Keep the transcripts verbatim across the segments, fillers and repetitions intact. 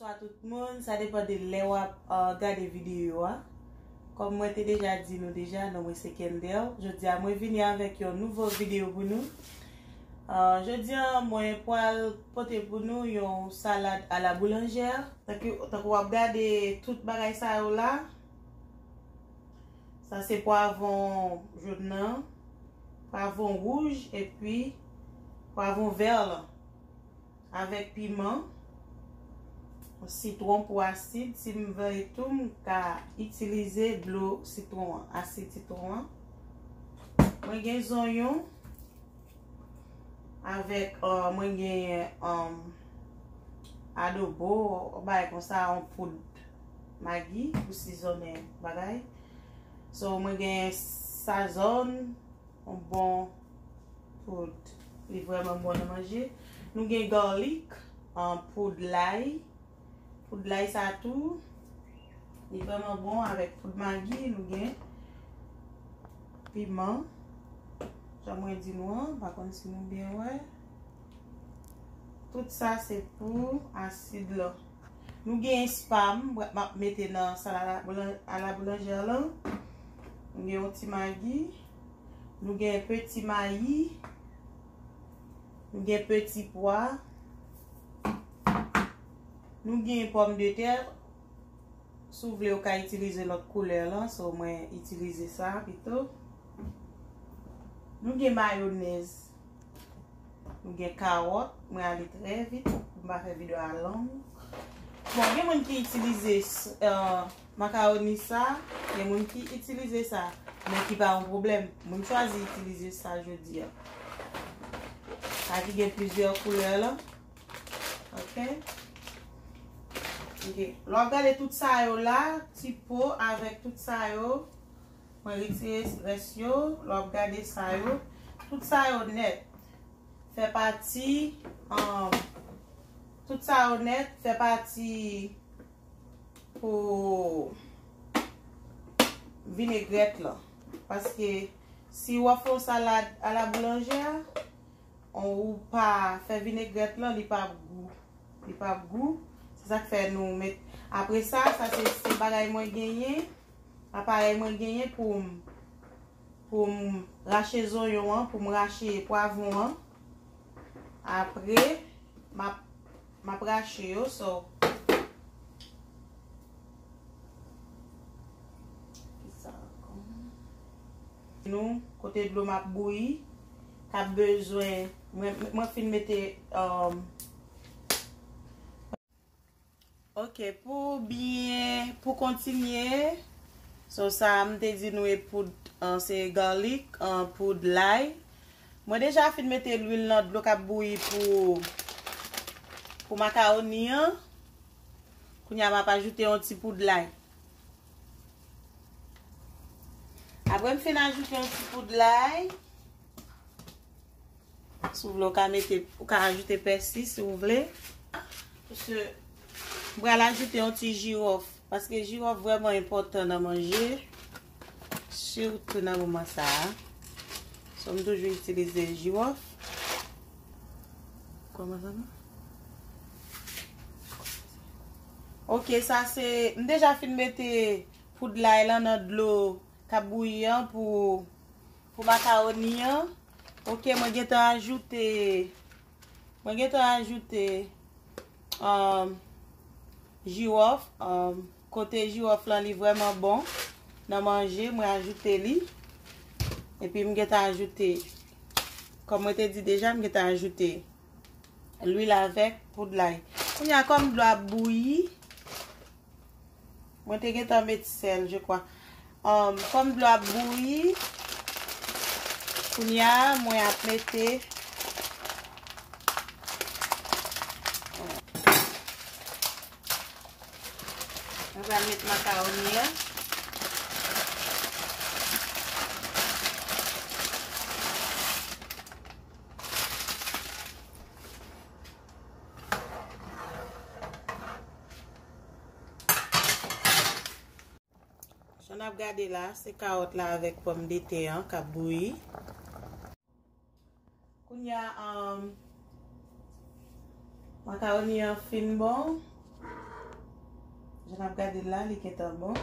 Bonswa tout moun, sa depann de lè w ap, uh, gade videyo a. Kòm mwen te deja di nou deja, non mwen se Kendel. Jodi a mwen vini avèk yon nouvo videyo pou nou. Uh, jodi a mwen pral pote pou nou yon salad à la boulangère. Tankou, tankou w ap gade tout bagay sa yo la. Sa se pwavwon jòn nan, pwavwon wouj epi pwavwon vè lan. Avèk piman, sitwon pou asid. Si m vle tou, m ka itilize dlo sitwon an, asid sitwon an. Mwen gen zonyon avèk, uh, mwen gen, um, adobo, yon bagay konsa, yon poud magi pou sizonnen bagay. So, mwen gen sazòn, yon bon poud. Li vrèman bon nan manje. Nou gen garlic, an poud lay. Poud lay sa tou, li vrèman bon avèk poud magi. Nou gen piman. Jan mwen di nou an, m pa konn si nou byen wè. Tout sa se pou asid lan. Nou gen spam, m ap mete nan salad à la boulan-, à la boulangère lan. Nou gen yon ti magi. Nou gen peti mayi. Nou gen peti pwa. Nou gen pòmdetè. Si w vle, ou ka itilize lòt koulè lan. So, mwen itilize sa pito. Nou gen mayonèz. Nou gen kawòt, mwen ale trè vit pou m pa fè videyo a long. Bon, gen moun ki itilize, uh, makawoni sa, gen moun ki itilize sa, men ki pa yon pwoblèm. Mwen chwazi itilize sa jodi a. Sa ki gen plizyè koulè lan. Ok? Ok. Lè w ap gade tout sa yo la, ti po avèk tout sa yo, mwen retire rès yo, lè w ap gade sa yo, tout sa yo nèt fè pati, um, tout sa yo nèt fè pati pou vinegrèt lan. Paske si w ap fè yon salad à la boulangère, ou pa fè vinegrèt lan, li pa ap gou. Li p ap gou. Se sa k fè nou met. Apre sa, sa se, se bagay mwen genyen. Aparèy mwen genyen pou m, pou m rache zonyon an, pou m rache pwavwon an. Apre, m ap, m ap rache yo, so. Ki sa ankò? Nou, kote dlo m ap bouyi, k ap bezwen, mwen, mwen fin mete, um, Ok, pou byen, pou kontinye, so sa m te di nou e poud, an, se garlic, an, poud lay. Mwen deja fin mete lwil nan dlo k ap bouyi pou, pou makawoni an. Kounye a m ap ajoute yon ti poud lay. Apre m fin ajoute yon ti poud lay, si w vle, ou ka mete, ou ka ajoute pèsi si w vle. Paske m pral ajoute yon ti jiwòf. Paske jiwòf vrèman enpòtan nan manje. Sitou nan moman sa a. So, m toujou itilize jiwòf. Kòman sa va? Ok, sa se, m deja fin mete poud lay lan nan dlo k ap bouyi an pou, pou makawoni an. Ok, mwen gentan ajoute, mwen gentan ajoute, um, jiwòf. Um, kote jiwòf lan, li vrèman bon nan manje, mwen ajoute li. Epi m gentan ajoute, kòm mwen te di deja, m gentan ajoute lwil avèk poud lay. Kounye a, kòm dlo ap bouyi, mwen te gentan met sèl, je kwa. Um, kòm dlo ap bouyi, kounye a, mwen ap mete, mwen pral met makawoni an. Jan n ap gade la, se kawòt la avèk pòmdetè an k ap bouyi. Kounye a, um, makawoni an fin bon. Jan n ap gade l la, li gentan bon.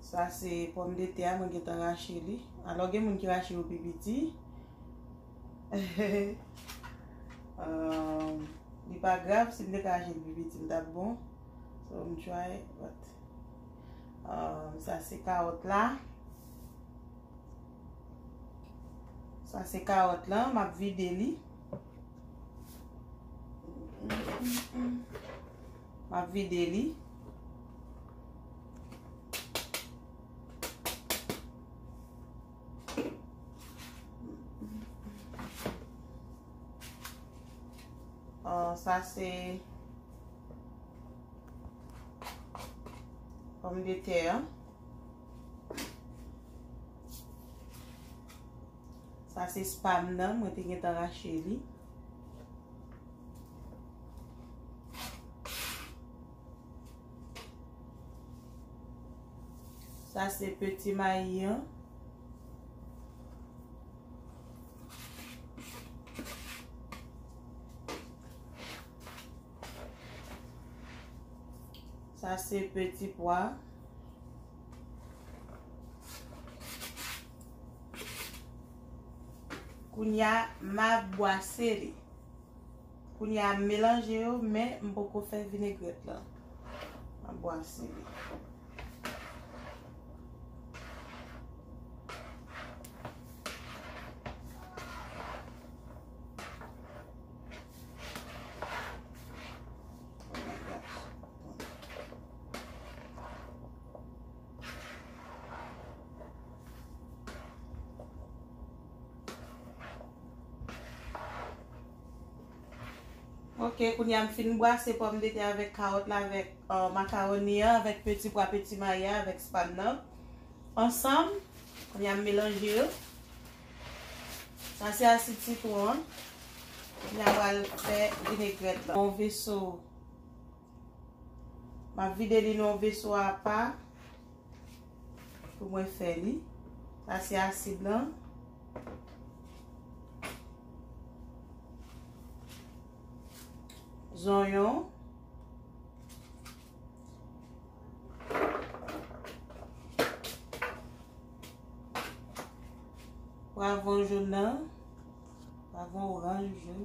Sa se pòmdetè a, mwen gentan rache li. Alò, gen moun ki rache yo pi piti. Um, li pa grav, si m te ka rache l pi piti, m t ap bon. So, m try, but, um, sa se kawòt la. Sa se kawòt lan, m ap vide li. M ap vide li. Ah, sa se pòmdetè an. Sa se spam nan, mwen te gentan rache li. Sa se peti mayi an. Sa se peti pwa. Kounye a, m ap bwase li. Kounye a, m melanje yo, men m poko fè vinegrèt lan. M ap bwase li. Ok, kounye a m fin bwase pòmdetè avèk kawòt la, avèk, euh, makawoni an, avèk peti pwa, peti mayi a, avèk spam nan. Ansanm, kounye a m melanje yo. Sa se asid sitwon an. Kounye a m pral fè vinegrèt la. Yon veso. M ap vide li nan yon veso apa pou mwen fè li. Sa se asid lan. Zonyon. Pwavwon jòn nan. Pwavwon oranj, jòn.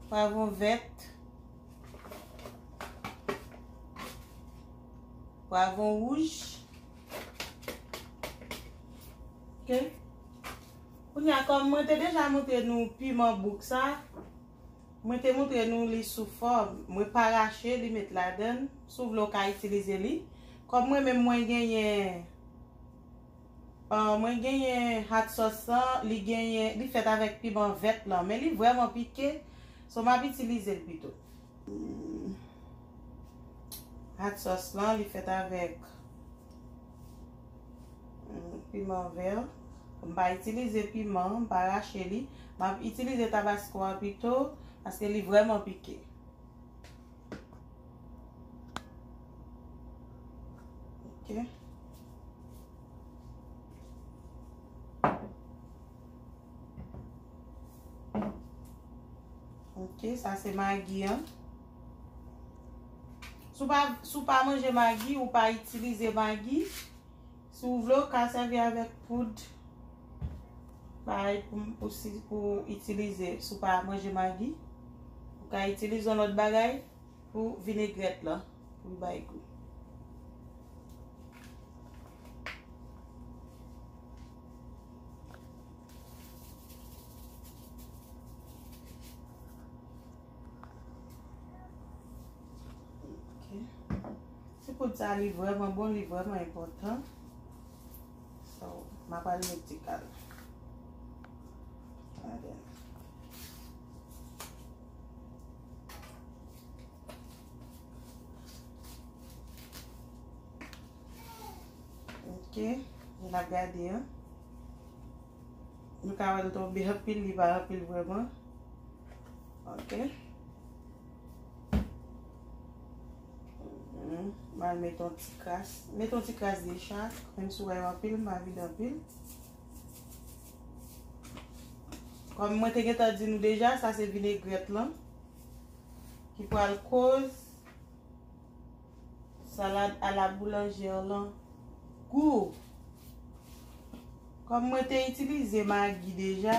Pwavwon vèt. Pwavwon wouj. Ok. Kounye a, kòm mwen te deja montre nou piman bouk sa, mwen te montre nou li sou fòm. Mwen pa rache li met ladan. Si w vle, w ka itilize li. Kòm mwen menm, mwen genyen, euh, mwen genyen hot sauce lan, li genyen, li fèt avèk piman vèt lan, men li vrèman pike. So, m ap itilize l pito. Hmm. Hot sauce lan, li fèt avèk, hmm, piman vè. M pa itilize piman, m pa rache li. M ap itilize tabasko a pito, paske li vrèman pike. Ok. Ok, sa se magi an. Si w pa, si w pa manje magi, ou pa itilize magi. Si w vle, w ka sèvi avèk poud. Parèy pou, pou, si, pou itilize, si w pa manje magi. Ou ka itilize yon lòt bagay pou vinegrèt lan, pou l bay gou. Ok. Ti poud sa, li vrèman bon, li vrèman enpòtan. So, m ap al met ti kal ladan. Ok, jan n ap gade an. Nou ka wè l tonbe anpil, li pa anpil vrèman. Ok. Mhm. M al met yon ti kras. Met yon ti kras de chak. Menm si w wè yo anpil, m pa vide anpil. Kòm mwen te gentan di nou deja, sa se vinegrèt lan ki pral koz salad a la boulanjè lan gou. Kòm mwen te itilize magi deja,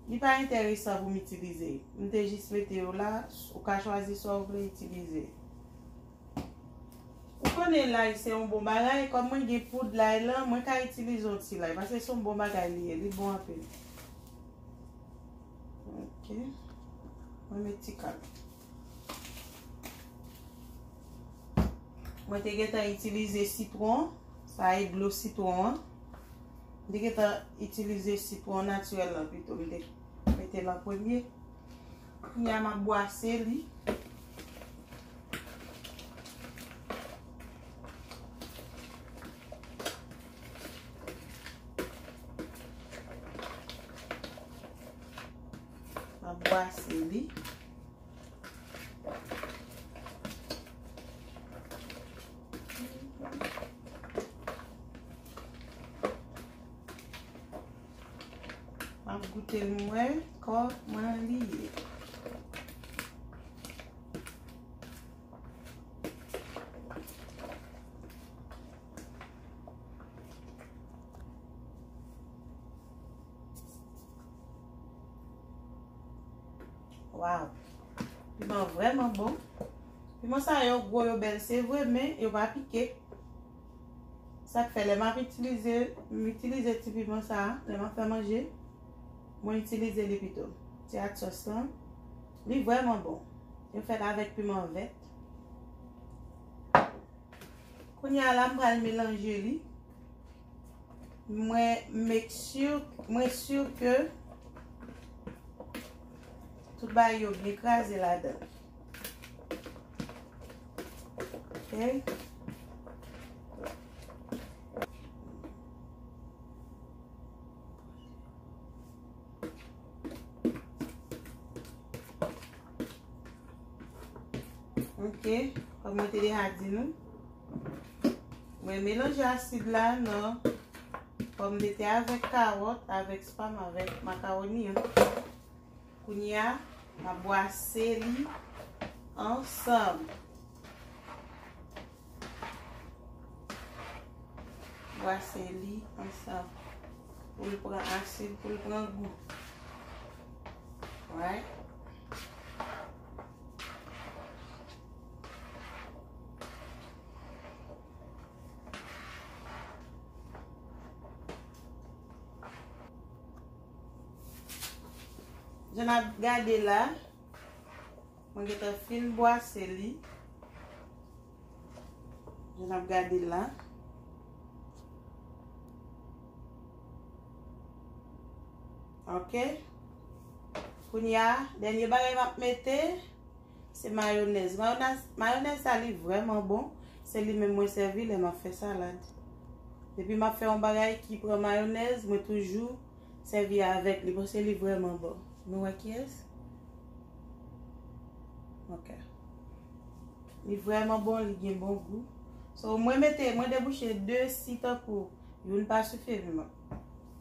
li pa enteresan pou m itilize. M te jis mete yo la, ou ka chwazi sa w vle itilize. Ou konnen lay se yon bon bagay, kòm mwen gen poud lay lan, mwen ka itilize yon ti lay, paske se yon bon bagay li ye, li bon anpil. Ok. Mwen met ti kal. Mwen te gentan itilize sitwon, sa e dlo sitwon an. Mwen te gentan itilize sitwon natirèl lan pito, mwen te mete l an premye. Kounye a m ap bwase li. M ap bwase li. M ap goute l m wè kòman li ye. Waw. Piman vrèman bon. Piman sa yo gwo, yo bèl, se vre, men yo pa pike. Sa k fè lè m ap itilize, m itilize ti piman sa a, lè m ap fè manje, mwen itilize li pito. Ti atsòs lan, li vrèman bon. Yo fèt avèk piman vèt. Kounye a la, m pral melanje li. Mwen make sure, mwen si ke tout bagay yo byen kraze ladan. Ok. Ok, kòm mwen te deja di nou, mwen melanje asid la nan pòmdetè avèk kawòt, avèk spam, avèk makawoni an. Kounye a, m ap bwase li ansanm. Bwase li ansanm. Pou l pran asid, pou l pran gou. Right? Jan n ap gade la, mwen gentan fin bwase li. Jan n ap gade la. Ok. Kounye a, dènye bagay m ap mete, se mayonèz. Mayonèz, mayonèz sa li vrèman bon. Se li menm mwen sèvi lè m ap fè salad. Depi m ap fè yon bagay ki pran mayonèz, mwen toujou sèvi avèk li, paske li vrèman bon. Nou wè kiyès? Ok. Li vrèman bon, li gen bon gou. So, mwen mete, mwen debouche de si tankou youn pa sifi, m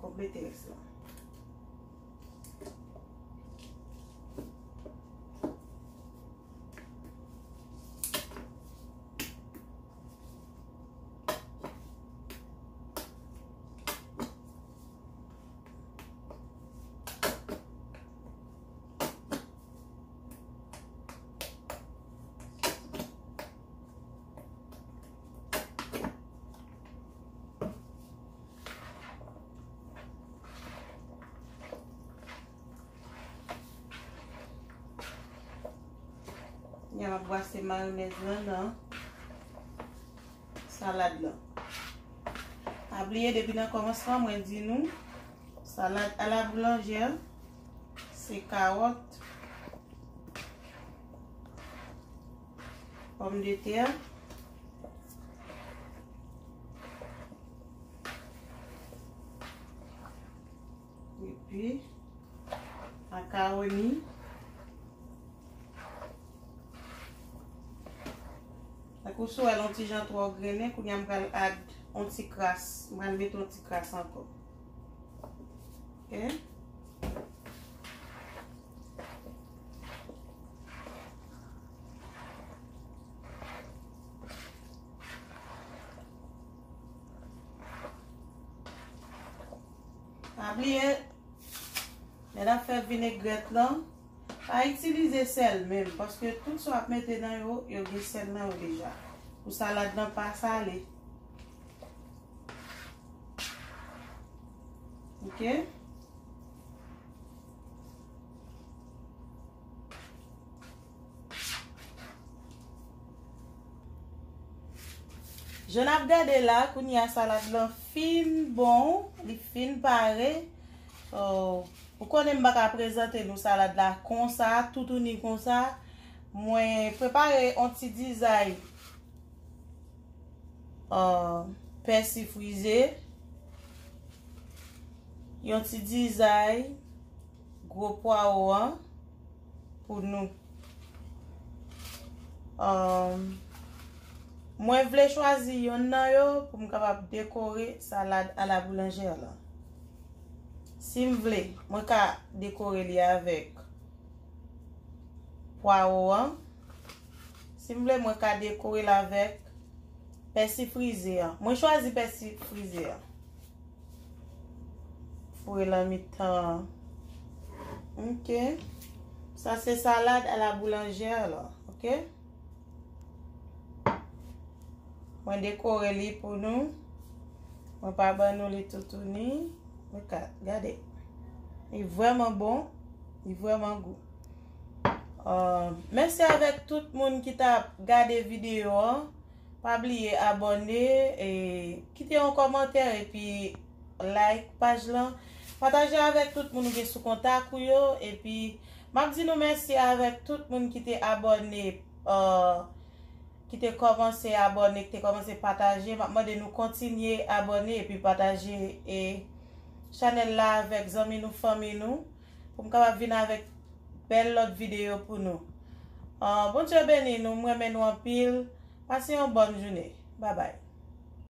konplete rès la. Kounye a m ap bwase mayonèz lan nan salad lan. Pa bliye, depi nan kòmansman, mwen di nou, salad a la boulanjè, se kawòt, pòmdetè, epi makawoni. Tankou si w wè l yon ti jan twò grennen, kounye a m pral add yon ti kras, m pral mete yon ti kras ankò. Ok? Pa bliye, lè n ap fè vinegrèt lan, pa itilize sèl menm, paske tout sa w ap mete nan yo, yo gen sèl nan yo deja. Pou salad lan pa sale. Ok? Jan n ap gade la, kounye a salad lan fin bon, li fin pare. So, ou konnen m pa ka prezante nou salad la konsa, toutouni konsa. Mwen prepare yon ti dizay uh, pèsi frize, yon ti dizay gwo pwawo an pou nou. Um, mwen vle chwazi yonn nan yo pou m kapab dekore salad a la boulanjè lan. Si m vle, mwen ka dekore li avèk pwawo an. Si m vle, mwen ka dekore l avèk pèsi frize an. Mwen chwazi pèsi frize an. Foure l nan mitan an. Ok. Sa se salad a la boulanjè lan. Ok. Mwen dekore li pou nou. Mwen pa ban nou li toutouni. Mwen ka, gade. Li vrèman bon. Li vrèman gou. Uh, mèsi avèk tout moun ki t ap gade videyo an. Pa bliye abòne, e, kite yon kòmantè epi like paj lan. Pataje avèk tout moun ou gen sou kontak ou yo. Epi, m ap di nou mèsi avèk tout moun ki te abòne, uh, ki te kòmanse abòne, ki te kòmanse pataje. M ap mande nou kontinye abòne epi pataje e chanèl la avèk zanmi nou, fanmi nou, pou m kapab vin avèk bèl lòt videyo pou nou. Ah, Bondye beni nou, m renmen nou anpil. Pase yon bòn jounen. Babay.